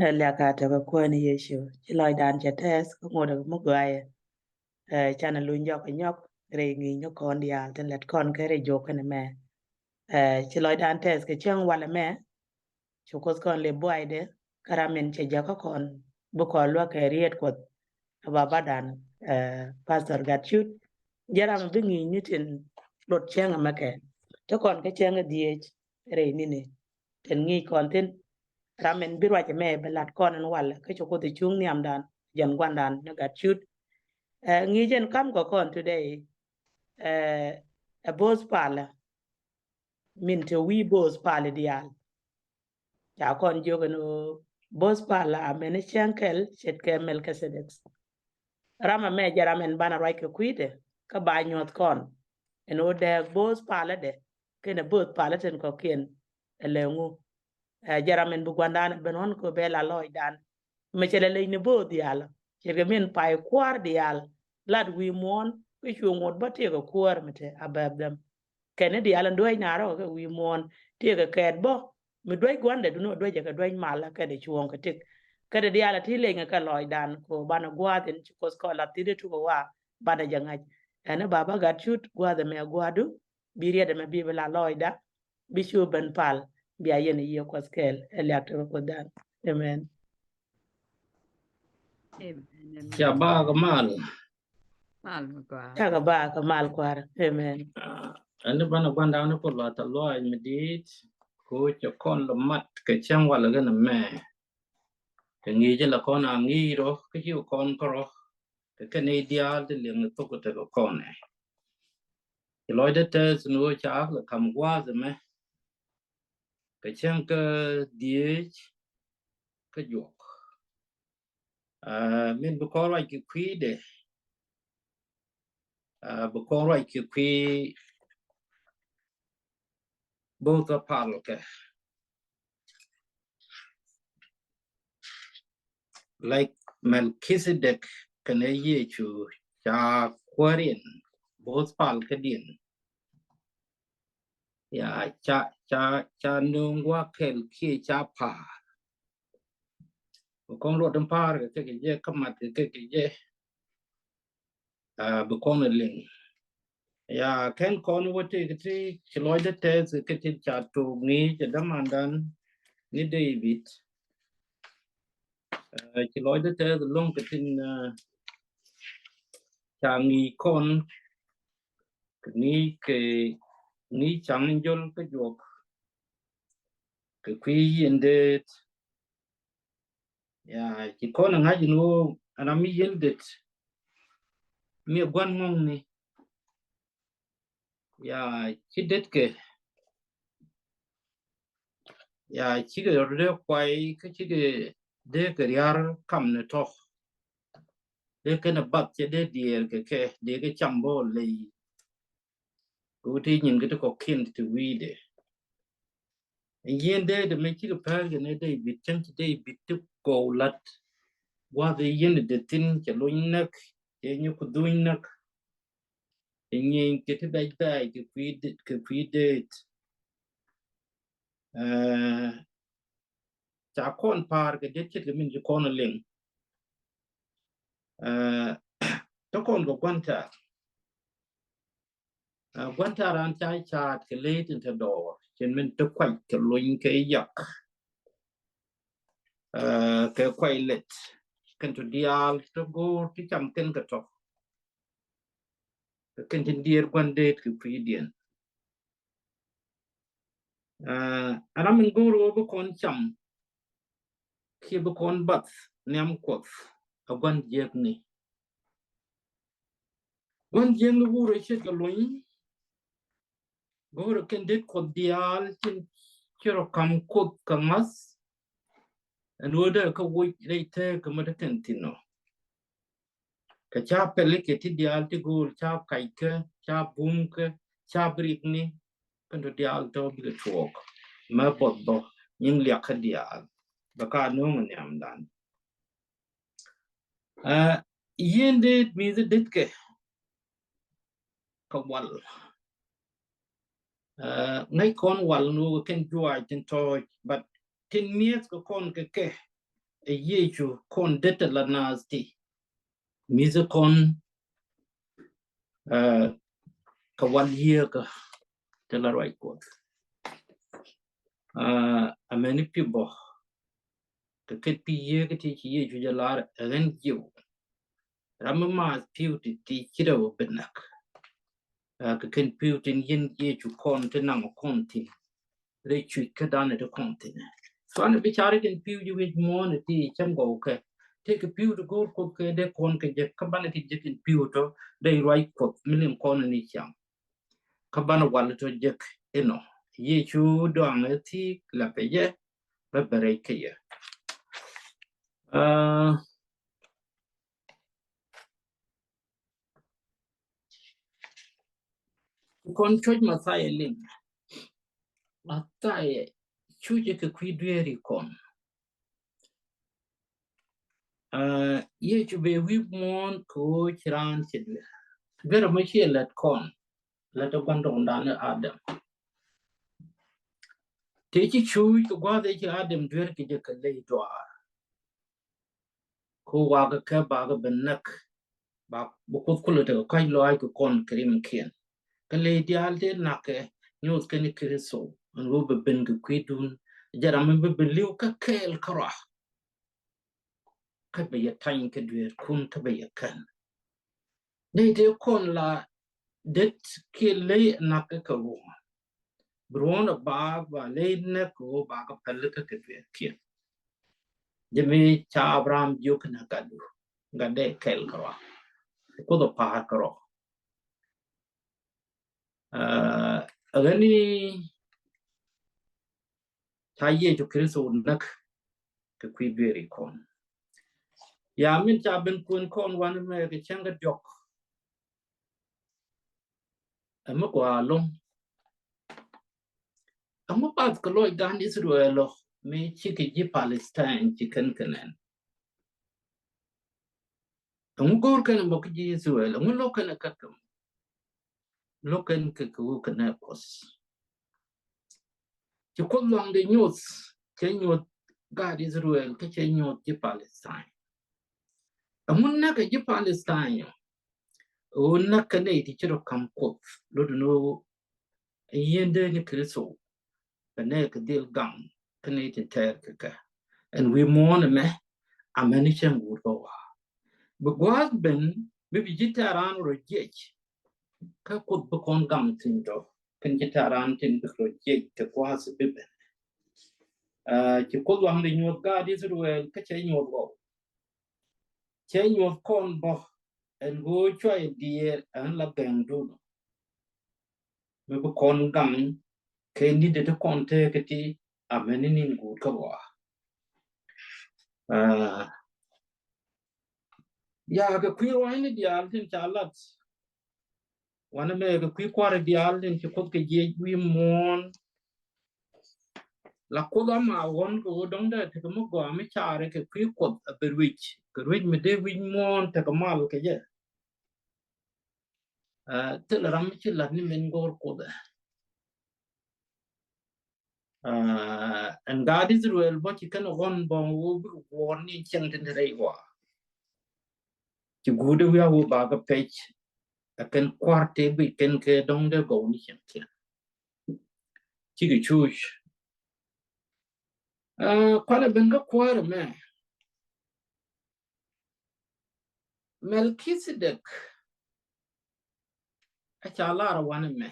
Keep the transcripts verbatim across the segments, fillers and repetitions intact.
Ɛ, liak a tekɛ Kuäär ni Yecu. Ci lɔcdan cɛ tɛɛth kä ŋot ɛ mi gɔaaɛ. Ɛ, canɛ luny jɔk ɛ nyɔk rɛy ŋi̱i̱c ni kɔn diaal tin lɛt kɔn kɛ rɛy jok kɛnɛ mɛ. Ɛ, ci lɔcdan tɛɛth kɛ cäŋ walɛ mɛ. Cu Kuoth kɔn lɛ buaydɛ kä ram min cɛ jäkä kɔn bi kɔn luäk kɛ riet Kuɔth. Ɛ babadan, ɛ, Pastor Gatcut. Jɛ ram bi ŋi̱i̱c ni tin lot cäŋ ɛmɛ kɛ. Te kɔn kɛ cäŋ ɛ dhieec rɛy nini. Tin ŋi̱i̱c kɔn thin. Ram min bi ruac ɛmɛ bi lat kɔn ɛn walɛ kä cu Kuoth ɛ cuŋ nhiamdan jɛn guandan ni Gatcut. Ɛ, ŋi̱i̱c ɛn kam kɛ kɔn today. Ɛ, ɛ bo̱o̱th palä. Min te wi̱i̱ bo̱o̱th palä diaal. Ca kɔn jiök ɛn ɣöö bo̱o̱th palä amɛn cäŋ kɛl ce̱tkɛ Melkisedek. Ram ɛmɛ jɛ ram ɛn banɛ ruac kɛ kui̱dɛ kä ba nyuɔ̱th kɔn. Ɛn ɣöö dääk bo̱o̱th palädɛ kɛnɛ bo̱o̱th palä tin kɔ̱kiɛn ɛ lɛ ŋu. Ɛ, jɛ ram ɛn bi gua̱ndan ben ɣɔ̱n kɛ ɣöö bɛ la lɔcdan. Mɛ cɛ lɛ lec ni bo̱o̱th diaal. Ce̱tkɛ min pay kua̱r diaal. Lat wi̱i̱ muɔ̱ɔ̱n kä cu ŋot bä tëëkɛ kuäär mi te a bɛɛp dhɛm. Kɛn ni diaal ɛn duec na rɔk kɛ wi̱i̱ muɔ̱ɔ̱n tëëkɛ kɛɛt bä. Mi duec gua̱ndɛ duni wä duec ɛ kɛ duec malä kɛnɛ cuɔ̱ɔ̱ŋ kɛ tëk. Kɛnɛ diaal ɛ ti leny kɛ lɔcdan kɛ ɣöö banɛ gua̱a̱th in ci Kuoth kɔn la thi̱n i̱ tukɛ wa banɛ jɛ ŋa̱c. Ɛn ni baba Gatcut gua̱a̱th ɛmɛ gua̱a̱du. Bi riet ɛmɛ bi bi la lɔcda. Bi cu ben pal. Bia yɛn i̱ yiëë Kuɔth kɛɛl ɛ liak tekɛ Kuothdan. Amen. Amen. Ca ba kɛ mal. Mal mi gɔaa. Ca kɛ ba kɛ mal Kuäär. Amen. Ah, ɛn ni banɛ gua̱ndan ni Kuoth la tɛ luaac mi di̱i̱t. Ko cɛ kɔn lɛ mat kɛ cäŋ walɛ kɛn mɛ. Kɛ ŋi̱i̱c la kɔn a ŋi̱i̱c rɔ kä ci kɔn kärɔ. Kɛ kɛn i̱ diaal ti liŋ thok tekɛ kɔn ɛ. Ci lɔcdä tɛth ni ɣöö ca lɛ ka̱m gua̱a̱th ɛmɛ. Kɛ cäŋ kä dhieec kä juɔk. Ah, min bi kɔn ruac kɛ kui̱dɛ. Ah, bi kɔn ruac kɛ kui̱ bo̱o̱th kä pal kɛ. Like Melkisedek kɛnɛ Yecu ca kuäär in bo̱o̱th pal kädiɛn. Ya ca, ca, ca nööŋ gua̱a̱th kɛl kiɛ ca pa̱a̱r. Bi kɔn luɔt in pa̱a̱r kɛ kɛ kɛ jɛ kä mat kɛ kɛ kɛ jɛ. Ah, bi kɔn ɛ liŋ. Ya kɛn kɔn wä tëë kɛ ti ci lɔcdä tɛth kɛ ti ca tok ŋi̱i̱c ɛ dämandan ni David. Ah, ci lɔcdä tɛth lo̱ŋ kɛ tin, ah, ca ŋi̱i̱c kɔn kɛ ŋi̱i̱c kɛ ŋi̱i̱c caŋ in jol kä juɔk kɛ kui̱ yieen deet. Ya ci kɔn ɛ ŋa̱c in ɣöö ɛn ram mi yieen det mi ɛ gua̱n ŋɔ̱ŋni. Ya ci detkɛ. Ya cikɛ rɔ dee kuay kä cikɛ dee kɛ riar kam ni tɔ̱. Dee kɛn ɛ bath cɛ dee diɛɛr kɛ kɛ dee kɛ cam bä ley. Kɛ wä ti nyin kɛ ti kɔ̱kiɛn ti wi̱i̱dɛ. Ɛn yieen dee dee mɛ cikɛ pɛr kɛ ni David cäŋ ci David ti gɔw lat. Gua̱th i̱ yieen dee thi̱n cɛ lony näk cɛ nyɛ ku dhuny näk. I̱ nyieny kɛ ti bɛc bɛc kɛ kui̱ de-, kɛ kui̱ deet. Eh, ca kɔn pa̱a̱r kɛ det ce̱tkɛ min ci kɔn liŋ. Eh, te kɔn kɛ gua̱n tɛ̈r. Eh, gua̱n tɛ̈r an ca ca̱a̱t kɛ ley tin te dɔɔr cin min te kuac kɛ lony kɛ yak. Eh, kɛ kuac lɛt kɛn tɔ diaal te go̱o̱r ti cam kɛn kɛ tɔ. Kɛ kɛn tin diɛɛr gua̱n deet kɛ kui̱diɛn. Ah, ram in go̱o̱r ɣöö bi kɔn cam kiɛ bi kɔn bath nhiam Kuɔth a gua̱n jiäkni. Gua̱n jiäkni go̱o̱r ɛ ce̱tkɛ luny. Go̱o̱r ɛ kɛn det Kuɔth diaal tin ci rɔ ka̱m Kuoth kɛ ŋa̱th. Ɛn ɣöö dee kä woc rɛy tëëk kɛ mɛ te kɛn thi̱n ɔ. Kɛ ca pɛlikɛ ti diaal ti go̱o̱l ca kackɛ ca bumkɛ ca birikni. Kɛn tɔ diaal tɔ bikɛ tuɔɔk mɛ buɔth bä nyin liakä diaal. Bɛ ka nööŋ nhiamdan. Ah, yieen deet mi̱thi detkɛ kɛ wal. Ah, ŋäc kɔn wal ni wä kɛn juaac tin tɔɔc, but tin mi̱eth kɛ kɔn kɛ kɛ. ɛ Yecu kɔn det tɛ la naath ti. Mi̱thi kɔn, ɛ, kɛ wal yieekä tɛ la ruac Kuɔth. Ɛ, amäni pi̱ bä kɛ kɛn pi̱ yieekä ti ci Yecu jɛ lar ɛ ɣän jiw. Ram mi maath pi̱w ti ti ci rɛw bi näk. Ɛ, kɛ kɛn pi̱w tin yɛn Yecu kɔn ti naŋ kɔn thin. Rɛy cuc kä danɛ ti kɔn thin. Cuanɛ bi car kɛn pi̱w ji̱ wi̱c muɔ̱ɔ̱n ti cäŋ gɔw kɛ. Tëëkɛ pi̱w ti go̱o̱r Kuɔth kɛ dee kɔn kɛ jek kä banɛ ti jek kɛn pi̱w tɔ dee ruac Kuɔth mi liŋ kɔn ni cam. Kä banɛ wal tɔ jek inɔ. Yecu dɔaŋ ɛ thi̱i̱k la pɛ jɛ bä bɛ rɛy kä yɛ. Ɛ, kɔn cuc Mathayɛ liŋ. Mathayɛ cucɛ kɛ kui̱ dueeri kɔn. Ɛ, Yecu bɛ wi̱i̱ muɔ̱ɔ̱n kɛ ɣöö ci raan cɛ duer. Duer ɛmɔ ciɛ lät kɔn. Lät ɛ gua̱ndɔɔŋdan ni Adam. Tëë ci cuuc kɛ gua̱a̱th ëë ci Adam duer kɛ jɛ kɛ ley dɔaar. Ko wakä kɛ bakɛ ben näk. Bak bi Kuoth kulɛ tekɛ kɔ̱a̱c lɔaac kɛ kɔn kɛ rimkiɛn. Kä ley diaal tëë na̱kɛ nyoth kɛn Kritho ɛn ɣöö bɛ ben kɛ kui̱dun. Jɛ ram mi bi ben li̱w kä kɛɛl kärɔa. Kä bɛ yɛ ta̱ny kɛ dueerkun kä bɛ yɛ kän. Nɛy tëë kɔn la det kiɛ ley na̱kɛ kɛ rum. Bi ruɔ̱n ɛ baak ba ley näk kɛ ɣöö bakɛ päl kä kɛ dueerkiɛn. Jɛ mi ca Abraham jiök kɛ näk gatdu. Gat dee kɛl kärɔa. Kuoth ɛ pa̱a̱r kärɔa. Ɛ, ɣän ni ca Yecu Kritho näk kɛ kui̱ dueeri kɔn. Ya min ca ben kuɛn kɔn wanɛ mɛ kɛ cäŋ kä diɔk. Ɛmɛ gɔaa ɛlɔ̱ŋ. Ɛŋu path kɛ lɔcdan Israel ɔ mi cikɛ ji̱ Palestine ci kɛn kɛ nɛn? Ɛŋu go̱o̱r kɛn ɛmɔ kä ji̱ Israel? Ɛŋu lo̱k kɛn ɛ kä kɛ mɔ? Lo̱k kɛn kɛ kɛ ɣöö kɛ nɛ Kuɔth. Ci Kuoth luaŋdɛ nyoth, cɛ nyoth gaat Israel kä cɛ nyoth ji̱ Palestine. Ɛŋu näkɛ ji̱ Palestine ɔ? Ɣöö näkɛ nɛy ti ci rɔ ka̱m Kuoth, lot ni ɣöö ɛ yieen dee ni Kritho. Bɛ nɛy kɛ dhil gaŋ kä nɛy tin tɛɛr kɛ kɛ. Ɛn wi̱i̱ muɔ̱ɔ̱n ɛmɛ, amäni cäŋ guut bä wa̱a̱. Bi gua̱a̱th ben mi bi ji̱ tɛ̈r raan rɔ jiɛc. Kä Kuoth bi kɔn gaŋ thi̱n tɔ kɛn ji̱ tɛ̈r raan tin bi rɔ jiɛc kɛ gua̱a̱th bi ben. Ɛ, ci Kuoth waŋdɛ nyuɔth gaat Israel kä cɛ nyuɔth gɔw. Cɛ nyuɔth kɔn bä ɛn ɣöö cuayɛ diɛɛr ɛn la gɛŋdun. Mi bi kɔn gaŋ kɛ ni̱n ti kɔn tëëkɛ ti amäni ni̱n guut kä ɣɔaa. Ɛ, ya kɛ kui̱ ruaacni diaal tin ca lat. Wanɛ mɛ kɛ kui̱ kua̱r diaal tin ci Kuoth kɛ jiɛc wi̱i̱ muɔ̱ɔ̱n. La Kuoth ama ɣɔn kɛ ɣöö dɔ̱ŋ dee tekɛ mi gɔaa mi carɛ kɛ kui̱ Kuɔth a bɛ ruec kɛ ruec mi dee wi̱c muɔ̱ɔ̱n tekɛ mal kɛ jɛ. Ɛ, thilɛ ram mi ci la̱t ni min go̱o̱r Kuoth ɛ. Ɛ, ɛn gaat Israel bä ci kɛn ɣɔn bä ɣöö bikɛ guɔ̱ɔ̱r ni cieŋ tin te rɛy ɣɔaa. Ci guut ɛ wi̱i̱ a ɣöö bakɛ pec ɛ kɛn kua̱r tëë guic kɛn kɛ dɔ̱ŋ dee gɔw ni cieŋ kiɛn. Cikɛ cuuc. Ɛ, kualɛ ben kä kuäär ɛmɛ. Melkithedek a ca lar wanɛ mɛ.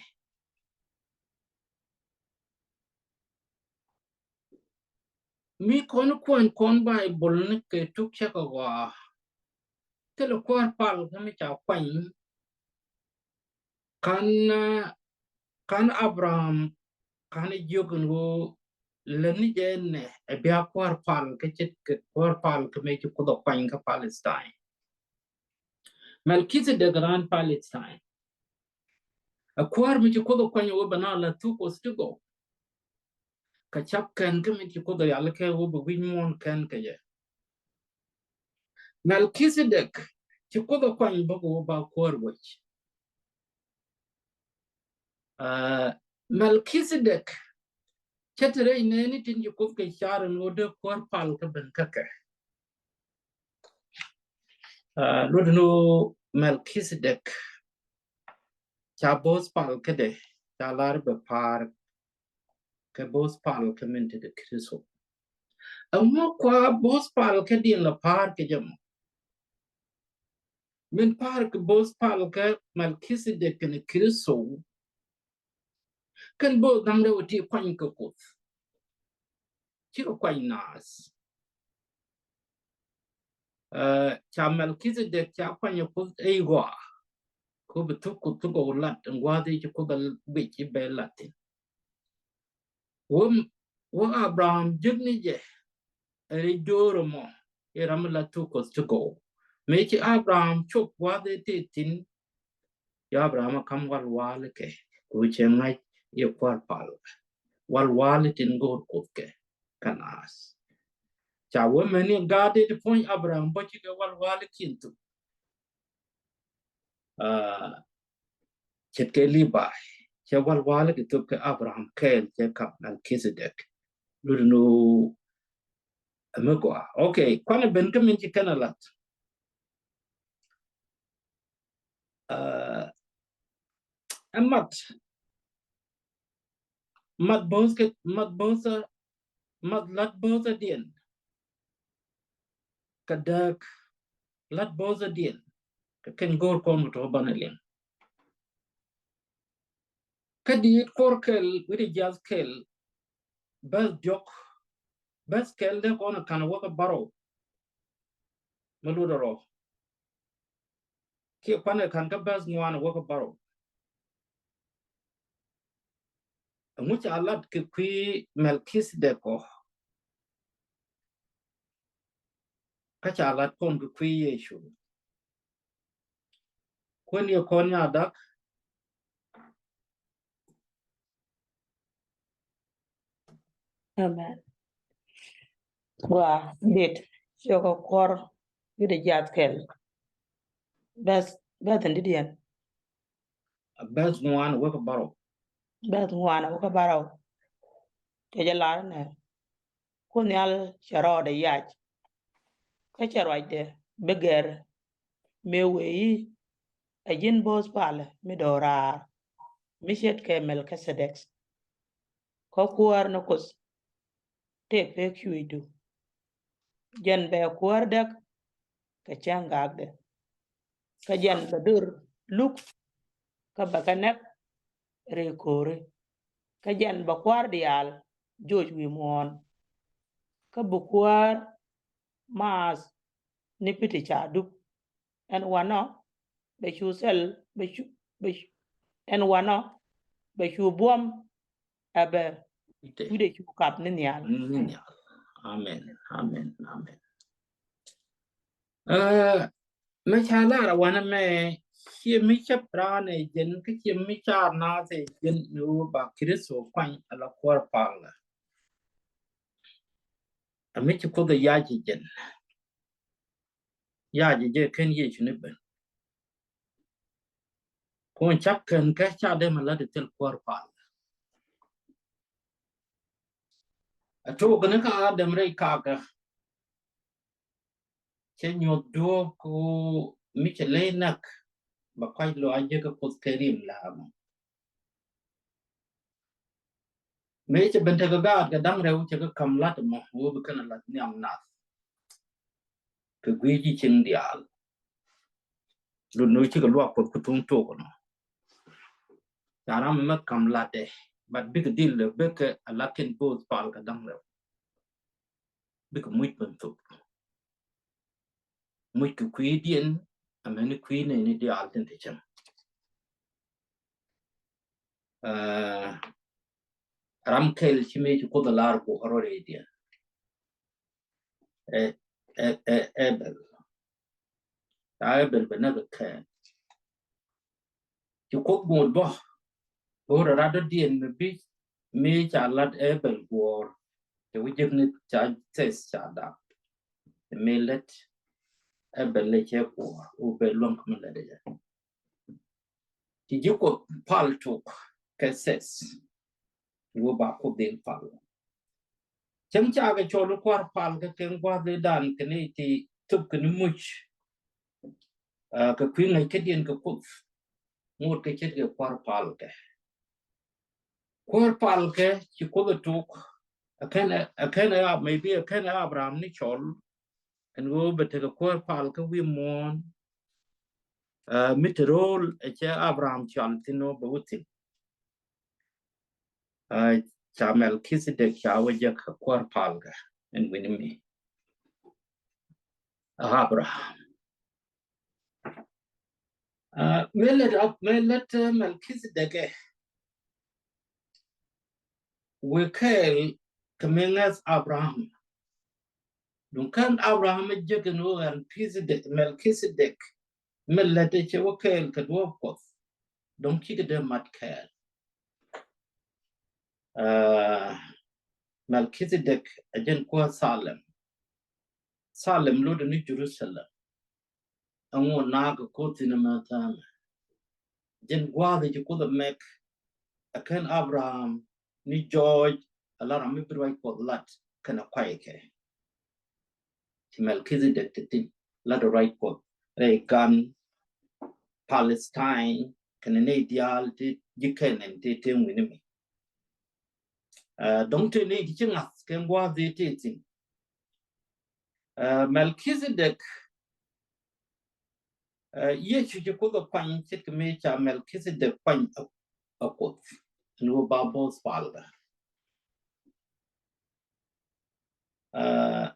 Mi kɔn kuany kɔn Baibol ni kɛ tuk cɛ kɛ ɣɔaa. Thilɛ kuäär pal kä mi ca kuany. Kan, ɛ, kan Abraham kan jiök in ɣöö lät ni jɛ nɛ ɛ bia kuäär pal kä ce̱tkɛ kuäär pal kä mëë ci Kuoth ɛ kuany kä Palestine. Melkithedek raan Palestine. Ɛ kuäär mi ci Kuoth ɛ kuany ɣöö bɛ na la thuk Kuoth ti gɔw. Kä cap kɛn kä mi ci Kuoth ɛ rial kɛ ɣöö bɛ wi̱c muɔ̱ɔ̱n kɛn kɛ jɛ. Melkithedek ci Kuoth ɛ kuany bä kɛ ɣöö ba kuäär wec. Ɛ, Melkithedek cɛ te rɛy nɛɛni tin ci Kuoth kɛ car in ɣöö dee kuäär pal kä ben kä kɛ. Luɔt ni Mɛlkithɛdɛk ca bo̱o̱th pal kädɛ, ca lar bɛ pa̱a̱r kɛ bo̱o̱th pal kä min te dee Kritho. Ɛŋu kua bo̱o̱th pal kädiɛn la pa̱a̱r kɛ jɛ mɔ? Min pa̱a̱r kɛ bo̱o̱th pal kä Mɛlkithɛdɛk kɛnɛ Kritho, kɛn bo̱o̱th da̱ŋ rɛw ti kuany kɛ Kuoth, /cikɛ kuany naath. Ca Mɛlkithɛdɛk ca kuany ɛ Kuoth ɛ i̱ gɔaa, ku bi thuk Kuoth thuk ɛ wä lat ɛn gua̱a̱th i̱ ci Kuoth a guic i̱ bɛ lat thi̱n. Wä, wä Abraham jek ni jɛ ɛ ri jo̱o̱r ɛmɔ i̱ ram mi la thuk Kuoth ti gɔw. Mëë ci Abraham cop gua̱a̱th i̱ tëë thi̱n, Yɛ Abraham a kam walwali kɛ, ku cɛ ŋa̱c yɛ kuäär pal. Walwali tin go̱o̱r Kuoth kɛ kä naath. Ca wee mɛni gaat ti puɔ̱ny Abraham bä cikɛ walwali kiɛn thuk. Ce̱tkɛ Libai cɛ walwali kɛ thuk kɛ Abraham kɛɛl cɛ kap Mɛlkithɛdɛk. Lut ni ɛmɛ gɔaa. Okay, kuanɛ ben kä min ci kɛn a lat. Ɛ mat, mat bo̱o̱th kɛ, mat bo̱o̱th ɛ, mat lat bo̱o̱th ɛ diɛn. Kɛ dääk lat bo̱o̱th ɛ diɛn. Kɛ kɛn go̱o̱r kɔn kɛ tɔ̱ banɛ liŋ. Kä diit kuɔr kɛl wi̱cdɛ jiath kɛl, bäth diɔ̱k, bäth kɛl dee kɔn ɛ ka̱n wäkä bärɔw. Mi lutdɛ rɔ kiɛ kuanɛ ka̱n kä bäth ŋuan wäkä bärɔw. Ɛŋu ca lat kɛ kui̱ Mɛlkithɛdɛk ɔ? Kä ca lat kɔn kɛ kui̱ Yecu. Kuän yɛ kɔn nya dak. Amen. Gua dit cokɛ kuɔr wi̱cdɛ jiath kɛl. Bäth, bäth in didiɛn. Bäth ŋuan wäkä bärɔw. Bäth ŋuan wäkä bärɔw. Cɛ jɛ lar nɛ. Kuoth Nhial cɛ rɔɔdɛ yac, kä cɛ ruacdɛ bi gɛr. Mëë wee i̱, ɛ ji̱n bo̱o̱th palä mi do̱raar, mi ce̱tkɛ Mɛlkithɛdɛk. Kä kuäär ni Kuoth tëë pek cuëëcdu. Jɛn bɛ kuäär däk kɛ cäŋ gakdɛ. Kä jɛn bɛ dör luk kä bɛ kɛ näk rɛy ko̱ri. Kä jɛn bɛ kuäär diaal joc wi̱i̱ muɔ̱ɔ̱n. Kä bi kuäär maath ni pi̱ti̱ ca dup. Ɛn wanɔ bɛ cu thil, bɛ cu, bɛ cu, ɛn wanɔ bɛ cu buɔ̱m ɛ bɛ wi̱cdɛ cu kap ni nhial. Ni nhial. Amen. Amen. Amen. Ɛ, mi ca lar a wanɛ mɛ, ciɛ mi cäp raan ɛ jɛn, kä ciɛ mi car naath ɛ jɛn ni wä ba Kritho kuany ala kuäär palä. A mi ci Kuoth ɛ yac ɛ jɛn. Yac ɛ jɛ kɛn Yecu ni ben. Kun cak kɛn kɛ ca dee mi lat ɛ thil kuäär palä. A tok ni kä Adam rɛy kakä. Cɛ nyuɔth duɔ̱ɔ̱k ku mi cɛ ley näk ba kuac lɔ a jek kä Kuoth kɛ rim la mɔ. Mëë cɛ ben tekɛ gaat kɛ da̱ŋ rɛw cɛ kɛ ka̱m lat mɔ wä bi kɛn a lat nhiam nath. Kɛ gui̱c ji̱ cieŋ diaal. Lut ni wä cikɛ luak Kuɔth ku thuŋ tok nɔ. Ca ram mɛ ka̱m latdɛ, but bikɛ dhil lɛ bikɛ a lat kɛn bo̱o̱th pal kɛ da̱ŋ rɛw. Bikɛ muc ben thop. Muc kɛ kui̱diɛn, amäni kui̱ nɛy ni diaal tin te cäŋ. Ɛ, ram kɛl ci mëë ci Kuoth a lar guɔ̱r rɔ rɛydiɛn. Ɛ, ɛ, ɛ, Ebɛl. Ca Ebɛl bɛ näk ɛ Kɛn. Ci Kuoth guɔ̱r bä. Go̱o̱rɛ rat dɔ̱diɛn mi bi, mi ca lat Ebɛl guɔ̱ɔ̱r. Cɛ wi̱c jek ni ca Thɛth ca dap. Mi lät Ebɛl lɛ cɛ guɔ̱ɔ̱r, wä bɛ luäŋ kä mi lät ɛ jɛ. Ci ji̱ Kuoth pal tok kɛ Thɛth. Wä ba Kuoth dhil pal. Cäŋ ca kɛ cɔl i̱ kuäär pal kɛ kɛn gua̱a̱th i̱ dan kɛn i̱ ti thop kɛn i̱ muc. Aa, kɛ kui̱ ŋäc kädiɛn kɛ Kuoth, ŋot kɛ ce̱tkɛ kuäär palkɛ. Kuäär palkɛ ci Kuoth ɛ tok, ɛ kɛn, ɛ kɛn ɛ, maybe ɛ kɛn ɛ Abraham ni cɔl, ɛn ɣöö bɛ tekɛ kuäär palkɛ wi̱i̱ muɔ̱ɔ̱n, aa, mi te ro̱o̱l ɛ cɛ Abraham cɔal thi̱n ɣöö bɛ wä thi̱n. Aa, ca Mɛlkithɛdɛk ca wä jek kɛ kuäär palkɛ ɛn wi̱ni mi Abraham. Aa, mëë lät Ab-, mëë lät, aa, Mɛlkithɛdɛk ɛ, wëë kɛɛl kɛ mëë ŋäth Abraham. Duŋ kɛn Abraham ɛ jek ɛn ɣöö Mɛlkithɛdɛk, Mɛlkithɛdɛk, mëë lät ɛ cɛ wä kɛɛl kɛ duɔ̱ɔ̱p Kuɔth, dɔ̱ŋ cikɛ dee mat kɛɛl. Aa, Mɛlkithɛdɛk ɛ jɛn kuäär Salem. Salem lotdɛ ni Jerusalem. Ɛŋu naath kɛ Kuoth thi̱n ɛmɛ täämɛ? Jɛn gua̱a̱th ɛ ci Kuoth ɛ mɛk ɛ kɛn Abraham ni jɔɔc, ala ram mi bi ruac Kuɔth lat kɛnɛ kuaykɛ. Ci Mɛlkithɛdɛk te thi̱n lat ruac Kuɔth rɛy gan Palestine kɛnɛ nɛy diaal ti ji̱ Kɛnan ti te wi̱ni mi. Aa, dɔ̱ŋ te nɛy ti ci ŋa̱th kɛ gua̱a̱th ti te thi̱n. Aa, Mɛlkithɛdɛk, aa, Yecu ci Kuoth ɛ kuany ce̱tkɛ mëë ca Mɛlkithɛdɛk kuany ɛ, ɛ Kuoth ɛn ɣöö ba bo̱o̱th palkɛ. Aa,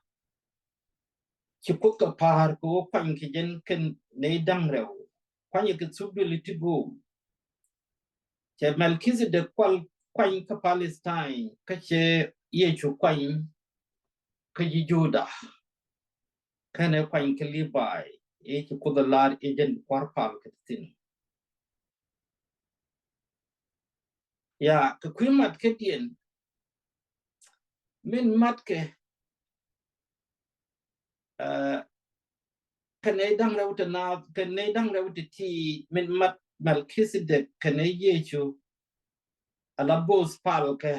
ci Kuoth kɛ pa̱a̱r kɛ ɣöö kuany kɛ jɛn kɛn nɛy da̱ŋ rɛw, kuany kɛ thuk duëli ti gööl. Cɛ Mɛlkithɛdɛk kual kuany kä Palestine, kä cɛ Yecu kuany kä ji̱ Juda. Kɛnɛ kuany kä Libai, ëë ci Kuoth ɛ lar i̱ jɛn kuäär palkɛ thi̱n. Ya, kɛ kui̱ mat kädiɛn, min matkɛ, aa, kɛnɛ da̱ŋ rɛw ti naath, kɛnɛ da̱ŋ rɛw ti ti, min mat Mɛlkithɛdɛk kɛnɛ Yecu, ala bo̱o̱th palkɛ,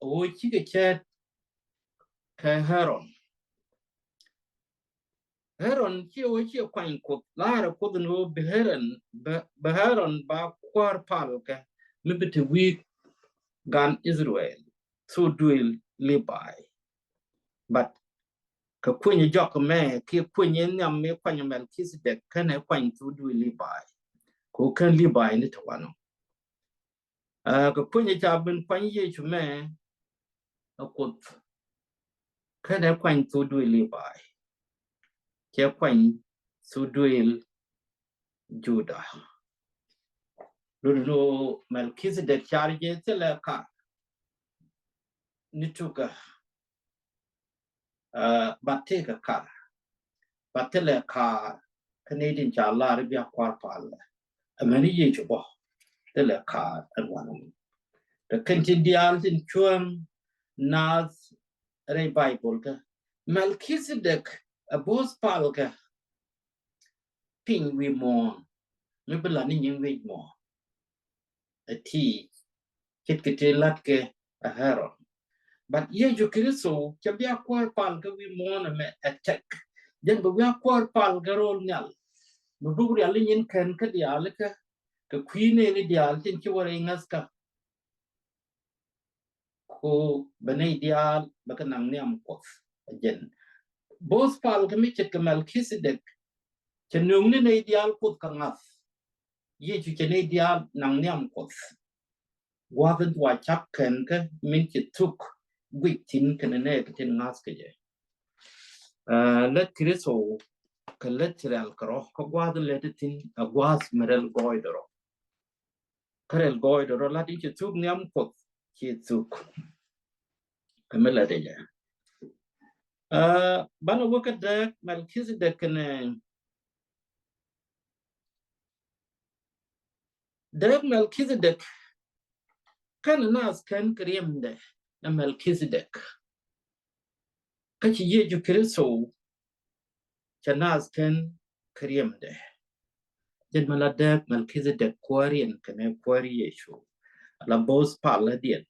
ɣöö cikɛ cɛɛt kɛ Aaron. Aaron ciɛ wee ciɛ kuany Kuoth, laarɛ Kuoth ni ɣöö bi Aaron, bi, bi Aaron ba kuäär palkɛ mi bi te wi̱i̱ gan Israel thok duëël Libai. But kɛ kueny jɔk mɛ kiɛ kueny nhiam mi kuany Mɛlkithɛdɛk kɛnɛ kuany thok duëël Libai. Kɛ ɣöö kɛn Libai ni te wanɔ. Aa, kɛ kueny ca ben kuany Yecu mɛ, ɛ Kuoth kɛnɛ kuany thok duëël Libai, cɛ kuany thok duëël Juda. Lotdɛ ni ɣöö Mɛlkithɛdɛk car jɛ thilɛ kar ni tukä. Aa, but tëëkɛ kar, but thilɛ kar kä nɛy tin ca lar i̱ bia kuäär palkɛ. Amäni Yecu bä thilɛ kar ɛn wanɔ. Kɛ kɛn tin diaal tin cuäŋ naath rɛy Baibol kä, Mɛlkithɛdɛk ɛ bo̱o̱th palkɛ piny wi̱i̱ muɔ̱ɔ̱n mi bi la ni nyin wi̱c muɔ̱ɔ̱n. Ɛ ti ce̱tkɛ ti la̱tkɛ ɛ Aaron. But Yecu Kritho cɛ bia kuäär palkɛ wi̱i̱ muɔ̱ɔ̱n ɛmɛ ɛ tɛk. Jɛn bɛ bia kuäär palkɛ ro̱l nhial. Mi buk rial i̱ nyin kɛn kä diaal ikä, kɛ kui̱ nɛɛni diaal tin ci wä rɛy ŋäthkä. Ku bɛ nɛy diaal bɛ kɛ naŋ nhiam Kuɔth. Ɛ jɛn bo̱o̱th palkɛ mi ce̱tkɛ Mɛlkithɛdɛk cɛ nööŋni nɛy diaal Kuoth kɛ ŋa̱th. Yecu cɛ nɛy diaal naŋ nhiam Kuɔth. Gua̱a̱th in thua cak kɛn kä min ci thuk guic thi̱n kɛnɛ nɛɛk tin ŋa̱th kɛ jɛ. Aa, lät Kritho kɛ lät ci rɛl kɛ rɔ kä gua̱a̱th in lät thi̱n ɛ gua̱a̱th mi rɛl gɔɔydɛ rɔ. Kä rɛl gɔɔydɛ rɔ lat in ci thuk nhiam Kuɔth ci thuk. Kɛ mi lät jɛ. Aa, banɛ wä kä dääk Mɛlkithɛdɛk kɛnɛ Dääk Mɛlkithɛdɛk. Kɛn naath kɛn kɛ riɛmdɛ ɛ Mɛlkithɛdɛk. Kä ci Yecu Kritho cɛ naath kɛn kɛ riɛmdɛ. Jɛn mi la dääk Mɛlkithɛdɛk kuääriɛn kɛnɛ kuäär Yecu. Ala bo̱o̱th paladiɛn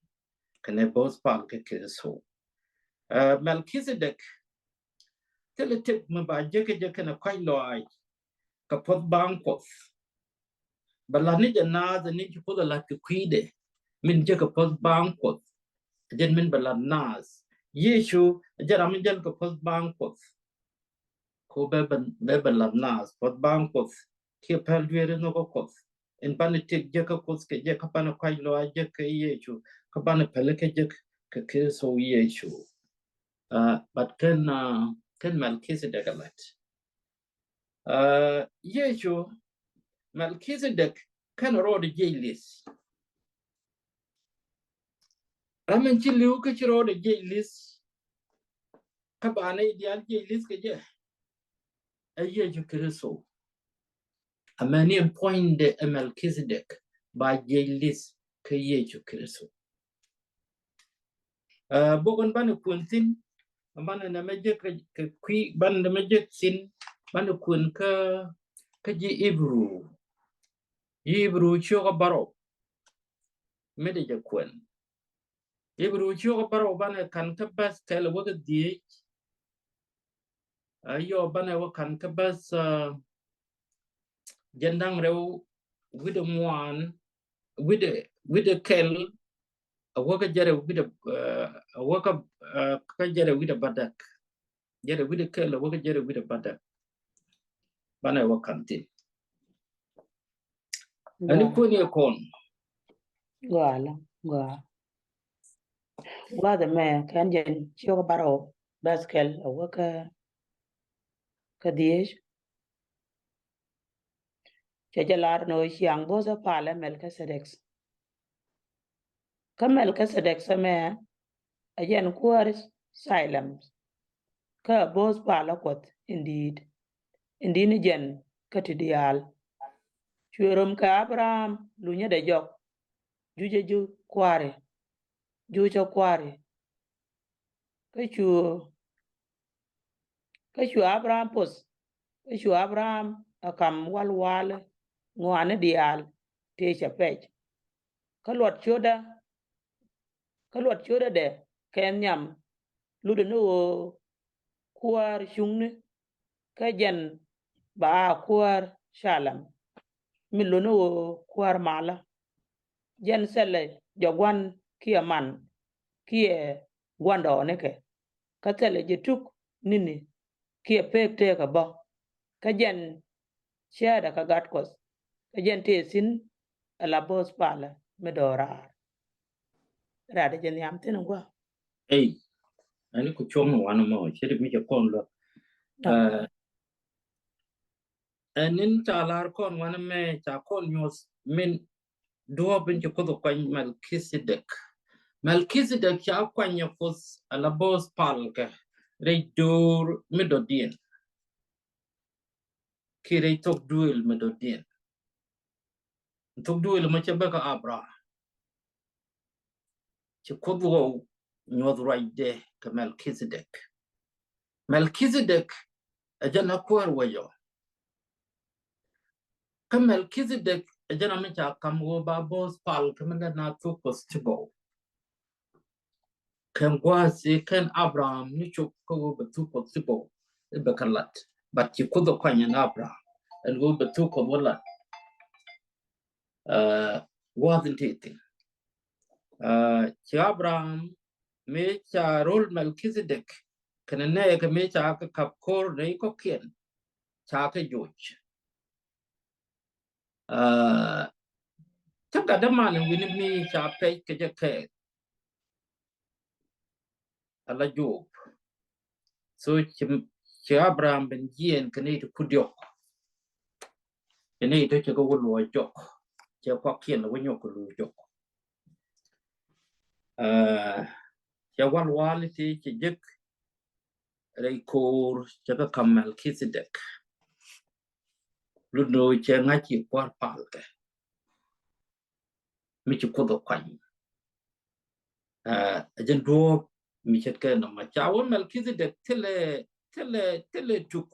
kɛnɛ bo̱o̱th palkɛ Kritho. Ɛ, Mɛlkithɛdɛk thilɛ tëk mi ba jek kɛ jɛ kɛnɛ kɔ̱a̱c lɔaac. kɛ puɔth baaŋ Kuɔth. Bɛ la̱t ni jɛ naath ni ci Kuoth ɛ la̱t kɛ kui̱dɛ min jek kɛ puɔth baaŋ Kuɔth. Jɛn min bɛ la̱t naath. Yecu jɛn ram mi jäl kɛ puɔth baaŋ Kuɔth. Ko bɛ bɛ bɛ la̱t naath puɔth baaŋ Kuɔth kiɛ pɛl dueeri nhɔkä Kuɔth. In banɛ tëk jek kä Kuoth kɛ jɛ, kä banɛ kuac lɔaac jek kɛ Yecu, kä banɛ pɛli kɛ jek kɛ Kritho Yecu. But kɛn kɛn Mɛlkithɛdɛk ɛ la̱t. Yecu, Mɛlkithɛdɛk kɛn rɔɔdɛ jiɛc li̱th. Ram in ci li̱w kä ci rɔɔdɛ jiɛc li̱th. Kä ba nɛy diaal jiɛc li̱th kɛ jɛ ɛ Yecu Kritho. Amäni ɛn puɔ̱nydɛ ɛ Mɛlkithɛdɛk ba jiɛc li̱th kä Yecu Kritho. Bok in banɛ kuɛn thi̱n, banɛ nɛmɛ jek kɛ kui̱, banɛ nɛmɛ jek thi̱n, banɛ kuɛn kä kä ji̱ Ibru. Ji̱ Ibru ciökä bärɔw. Mi dee jɛ kuɛn Ibru ciökä bärɔw, banɛ ka̱n kä bäth kɛl wä kä dhieec. Ayɔ, banɛ wä ka̱n kä bäth jɛn da̱ŋ rɛw wi̱dɛ ŋuan, wi̱dɛ wi̱dɛ kɛl a wä kä jɛrɛ wi̱dɛ a wä kä kä jɛrɛ wi̱dɛ bädäk. Jɛrɛ wi̱dɛ kɛl a wä kä jɛrɛ wi̱dɛ bädäk. Banɛ wä ka̱n thi̱n. Ani kuɛn yɛ kɔn. Gɔaa la gɔaa. Gua̱a̱th ɛmɛ kɛn jɛn ciökä bärɔw bäth kɛl a wä kä kä dhieec. Cɛ jɛ lar ni ɣöö ciaŋ bo̱o̱th ɛ palɛ Mɛlkithɛdɛk. Kä Mɛlkithɛdɛk ɛmɛ ɛ jɛn kuäär Salɛm. Kä ɛ bo̱o̱th palä Kuɔth in di̱i̱t, in di̱i̱t ni jɛn kä ti diaal. Cuɛ röm kɛ Abraham lunyädɛ jɔk, jucä ji̱ kua̱ri, jucä kua̱ri. Kä cu kä cu Abraham poth, kä cu Abraham ɛ ka̱m walwali ŋɔaani diaal tëë cɛ pɛc. Kä luɔt ciötdä, kä luɔt ciötdä dɛ kɛ nhiam lotdɛ ni ɣöö kuäär cuŋni, kä jɛn ba a kuäär Salɛm, mi lot ni ɣöö kuäär malä. Jɛn thilɛ jɛ gua̱n kiɛ man kiɛ gua̱ndɔɔŋnikɛ, kä thilɛ jɛ tuk ni̱ni kiɛ pek tëëkɛ bä. Kä jɛn cäätdɛ kä Gat Kuɔth, kä jɛn tëë thi̱n ala bo̱o̱th palä mi dɔɔr raar. Raadɛ jɛ nhiam thi̱n in gua̱a̱. Ey, ani ku cuɔ̱ŋ ni wanɛ mɔ, ce̱t mi cɛ kɔn luäk. Ɛn in ca lar kɔn wanɛ mɛ ca kɔn nyuɔth min duɔ̱ɔ̱p in ci Kuoth kuany Mɛlkithɛdɛk. Mɛlkithɛdɛk ca kuany ɛ Kuoth ala bo̱o̱th palkɛ rɛy do̱r mi dɔ̱diɛn kiɛ rɛy thok duëël mi dɔ̱diɛn. Thok duëël mɔ cɛ bä kä Abraham. Ci Kuoth ɣɔw nyuɔth ruacdɛ kɛ Mɛlkithɛdɛk. Mɛlkithɛdɛk ɛ jɛn a kuäär wecɔ. Kä Mɛlkithɛdɛk ɛ jɛn a mi ca ka̱m ɣöö ba bo̱o̱th pal kɛ mi lät na thuk Kuɔth ti gɔw. Kɛn gua̱a̱th i̱ kɛn Abraham ni cop kä ɣöö bɛ thuk Kuɔth ti gɔw i̱ bɛ kɛ lat. But ci Kuoth ɛ kuany ɛn Abraham ɛn ɣöö bɛ thuk Kuɔth wä lat. Gua̱a̱th in tëë thi̱n. Ci Abraham mëë ca ro̱l Mɛlkithɛdɛk kɛnɛ nɛɛkɛ mëë ca kɛ ka̱p ko̱r nɛy kɔ̱kiɛn ca kɛ joc. Cä gat däman in wi̱ni mi ca pɛc kɛ jɛ kɛɛl. Ala Job. So ci, ci Abraham ben jiɛɛn kɛ nɛy ti ku diɔk. Kɛ nɛy ti cɛ kɛ wä luɔc jɔk. Cɛ kuakiɛn wä nyɔk kɛ luɔc jɔk. Cɛ wal wal ti cɛ jek rɛy ko̱r cɛ kɛ ka̱m Mɛlkithɛdɛk. Lut ni cɛ ŋa̱c ci kua̱r palkɛ. Mi ci Kuoth ɛ kuany. Ɛ jɛn duɔ̱ɔ̱p mi ce̱tkɛ nɔmɔ ca wä Mɛlkithɛdɛk thilɛ, thilɛ, thilɛ tuk.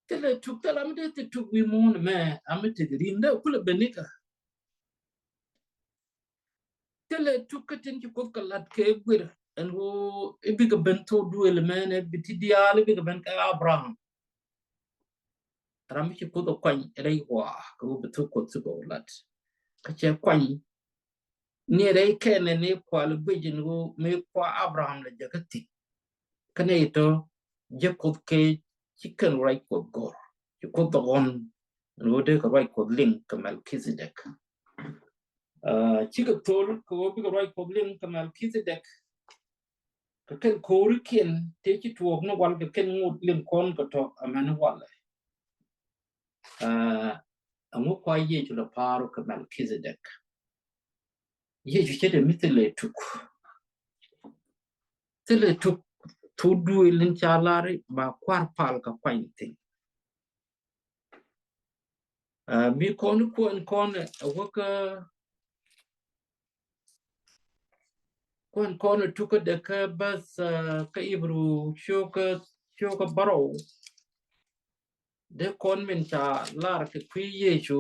Thilɛ tuk, thilɛ mi dee thil tuk wi̱i̱ muun mɛ, a mi tek ri̱ŋ dee kulɛ ben nikä. Thilɛ tuk kä tin ci Kuoth kɛ lat kɛ guir ɛn ɣöö i̱ bikɛ ben thok duëël mɛn ɛ bi ti diaal i̱ bikɛ ben kɛ Abraham. ram mi ci Kuoth ɛ kuany rɛy ɣɔaa kɛ ɣöö bi thuk Kuɔth thuk ɛ wä lat. Kä cɛ kuany ni rɛy kɛnɛ ni kual guic in ɣöö mi kua Abraham lɛ jɛ kä thi̱n. Kä nɛy tɔ jɛ Kuoth kɛ ci kɛn ruac Kuɔth go̱r. Ci Kuoth dhɔk ɣɔn in ɣöö dee kɛ ruac Kuɔth liŋ kɛ Mɛlkithɛdɛk. Cikɛ thol kɛ ɣöö bikɛ ruac Kuɔth liŋ kɛ Mɛlkithɛdɛk. Kɛ kɛn ko̱rikiɛn tëë ci tuɔɔk ni wal kɛ kɛn ŋot liŋ kɔn kɛ tɔ̱ amäni walɛ. Ɛŋu kua Yecu lɛ pa̱a̱r kɛ Mɛlkithɛdɛk? Yecu ce̱t ɛ mi thilɛ tuk. Thilɛ tuk thok duëël in ca lar i̱ ba kua̱r pal kɛ kuany thi̱n. Mi kɔn kuɛn kɔn ɛ wä kä kuɛn kɔn ɛ tukädɛ kä bäth kä Ibru ciokä ciokä bärɔw. Dee kɔn min ca lar kɛ kui̱ Yecu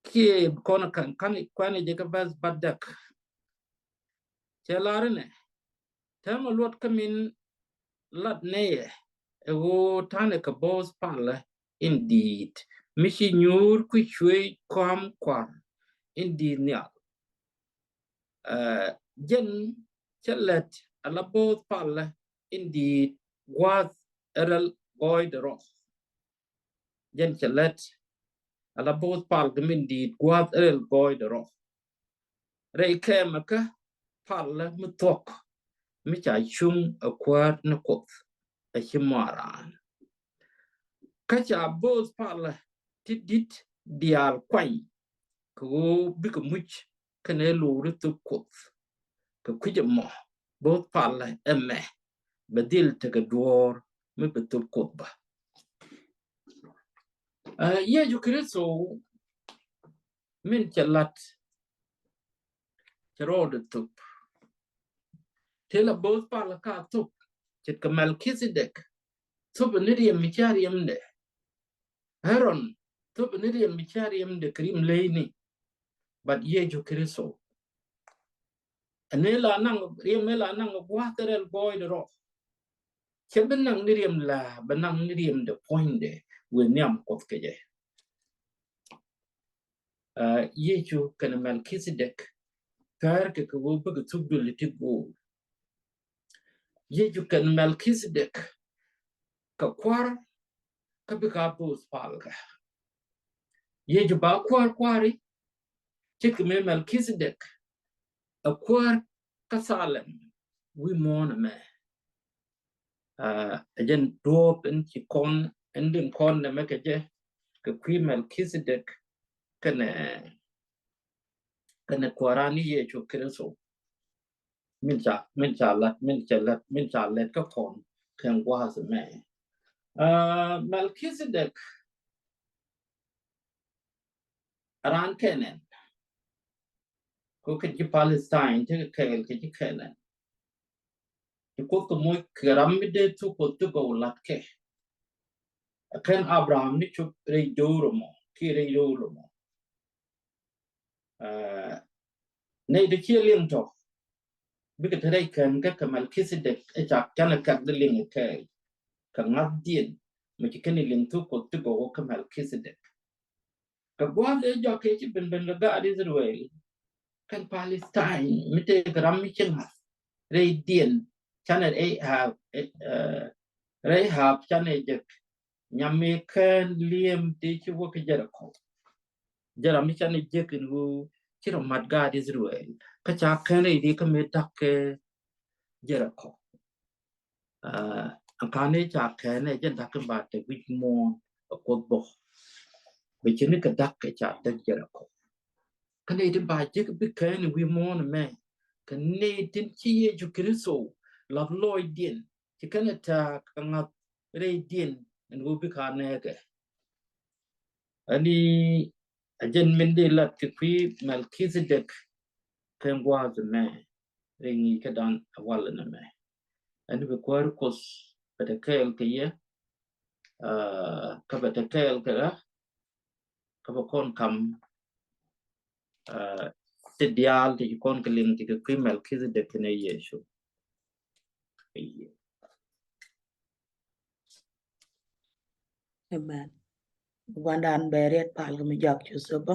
kiɛ kɔn kaŋ kaŋ kuɛn jɛ kä bäth bädäk. Cɛ lar inɛ täämɛ luɔt kä min lat nɛyɛ ɛ ɣöö ta̱nɛ kɛ bo̱o̱th palä in di̱i̱t mi ci nyuur kui̱ cuëëc kɔam kua̱r in di̱i̱t nhial. Jɛn cɛ lät ala bo̱o̱th palä in di̱i̱t gua̱a̱th rɛl gɔɔydɛ rɔ. Jɛn cɛ lät ala bo̱o̱th pal kɛ min di̱i̱t gua̱a̱th rɛl gɔɔydɛ rɔ. Rɛy kɛmɛ kä palä mi thuɔ̱k mi ca cuŋ ɛ kuäär ni Kuoth ɛ ci muaran. Kä ca bo̱o̱th palä ti di̱t diaal kuany kɛ ɣöö bikɛ muc kɛnɛ lo̱ri thop Kuoth. Kɛ kui̱c ɛmɔ bo̱o̱th palä ɛmɛ bɛ dhil tekɛ duɔ̱ɔ̱r mi bɛ thop Kuoth bä. Yecu Kritho min cɛ lat cɛ rɔɔdɛ thop. Tëë la bo̱o̱th palä ka thop ce̱tkɛ Mɛlkithɛdɛk. Thop ni riɛm mi ca riɛmdɛ. Aaron thop ni riɛm mi ca riɛmdɛ kɛ riɛm leyni. But Yecu Kritho ɛn ëë la naŋ riɛm ëë la naŋ gua̱a̱th rɛl gɔɔydɛ rɔ. Cɛ bi naŋ ni riɛm la bɛ naŋ ni riɛmdɛ puɔ̱nydɛ wëë nhiam Kuɔth kɛ jɛ. Yecu kɛnɛ Mɛlkithɛdɛk päär kɛ kɛ ɣöö bikɛ thuk duël ti go̱o̱r. Yecu kɛnɛ Mɛlkithɛdɛk kɛ kua̱r kä bikɛ a bo̱o̱th palkä. Yecu ba kuäär kua̱ri ce̱tkɛ mëë Mɛlkithɛdɛk ɛ kuäär kä Thalɛm wi̱i̱ muɔ̱ɔ̱n ɛmɛ. Ɛ jɛn duɔ̱ɔ̱p in ci kɔn in liŋ kɔn nɛmɛ kɛ jɛ kɛ kui̱ Mɛlkithɛdɛk kɛnɛ kɛnɛ kuääran ni Yecu Kritho. Min ca min ca lat min ca lat min ca lɛt kä kɔn kɛn gua̱a̱th mɛ. Mɛlkithɛdɛk raan Kɛnɛn. Ko kɛ ji̱ Palestine tekɛ kɛɛl kɛ ji̱ Kɛnɛn. Ti Kuoth kɛ moc kɛ ram mi dee thuk Kuoth ti gɔw lat kɛ. Ɛ kɛn Abraham ni cop rɛy jo̱o̱r ɛmɔ kiɛ rɛy jo̱o̱r ɛmɔ. Nɛy ti ciɛ liŋ tɔ bikɛ te rɛy kɛn kä kɛ Mɛlkithɛdɛk ɛ ca kɛn ɛ kɛk di liŋ ɛ kɛɛl kɛ ŋa̱thdiɛn mɛ ci kɛn ɛ liŋ thuk Kuoth ti gɔw kä Mɛlkithɛdɛk. Kɛ gua̱a̱th ëë jɔak kɛ ci ben ben kɛ gaat Israel kɛn Palestine mi tëëkɛ ram mi ci ŋa̱th rɛydiɛn canɛ Rahab, Rahab canɛ jek nyam mi kɛn liɛm tëë ci wä kä Jeriko. Jɛ ram mi canɛ jek in ɣöö ci rɔ mat gaat Israel kä ca kɛn rɛydiɛn kä mi da̱k kɛ Jeriko. Ɛn ka̱n i̱ ca kɛɛnɛ jɛn da̱k in ba tek wi̱c muɔ̱ɔ̱n ɛ Kuoth bä. Bɛ cini kɛ da̱k kɛ ca tek Jeriko. Kä nɛy tin ba jek bi kɛɛn i̱ wi̱i̱ muɔ̱ɔ̱n ɛmɛ kɛ nɛy tin ci Yecu Kritho lath lɔɔcdiɛn ci kɛn ɛ ta̱a̱ kɛ ŋa̱th rɛydiɛn ɛn ɣöö bi ka nɛɛkɛ. Ɛn i̱ a jɛn min di lat kɛ kui̱ Mɛlkithɛdɛk kɛ gua̱a̱th ɛmɛ. Ri ŋi̱i̱c kä dan a wal ɛn ɛmɛ. Ɛn bi kuäär Kuoth bɛ te kɛɛl kɛ yɛ kä bɛ te kɛɛl kɛ ɣä kä bɛ kɔn kam ti diaal ti ci kɔn kɛ liŋ ti kɛ kui̱ Mɛlkithɛdɛk kɛnɛ Yecu. Amen. Guandan bɛ riɛt pal kɛ mi jak Joseph bä.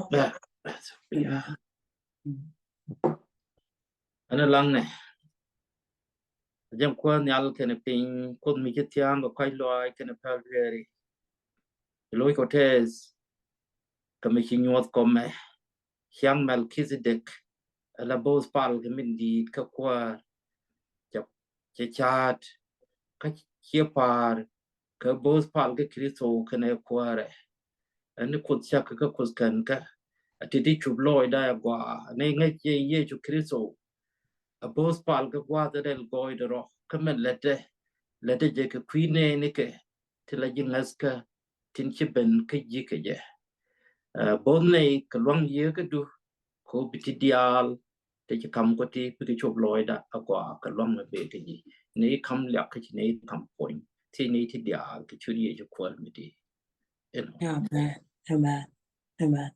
Ɛn laŋnɛ. Jɛn Kuäär nhial kɛnɛ piny, Kuoth mi ci thia̱a̱ŋ kɛ kɔc lɔaac kɛnɛ päl riɛɛri. Ci loc kɔ tɛth kɛ mi ci nyuɔth kɔmɛ. Ciaŋ Mɛlkithidɛk ala bo̱o̱th pal kɛ min di̱i̱t kä kuäär. Cɛ ca̱a̱t kä ciɛ pa̱a̱r kɛ bo̱o̱th pal kɛ Kritho kɛnɛ kuäärɛ. Ɛn ni Kuoth cak kä Kuoth kɛn kä a ti di cup lɔɔcda ɛ gɔaa ni ŋäc yɛ Yecu Kritho. A bo̱o̱th pal kɛ gua̱a̱th ɛ dɛl gɔɔydɛ rɔ kä mɛ lɛtdɛ lɛtdɛ jɛ kɛ kui̱ nɛɛnikɛ ti la ji̱ ŋäthkä tin ci ben kä ji̱ kɛ jɛ. Bo̱o̱th nɛy kɛ luaŋ yiëë kä du kɛ ɣöö bi ti diaal ti ci kam kɔ ti bikɛ cop lɔɔcda a gɔaa kɛ luaŋ mɛ bee kä ji̱. Nɛy kam liak kä ci nɛy kam puɔ̱ny ti nɛy ti diaal kɛ ciöt Yecu Kuäär mi ti. Amen. Amen. Amen.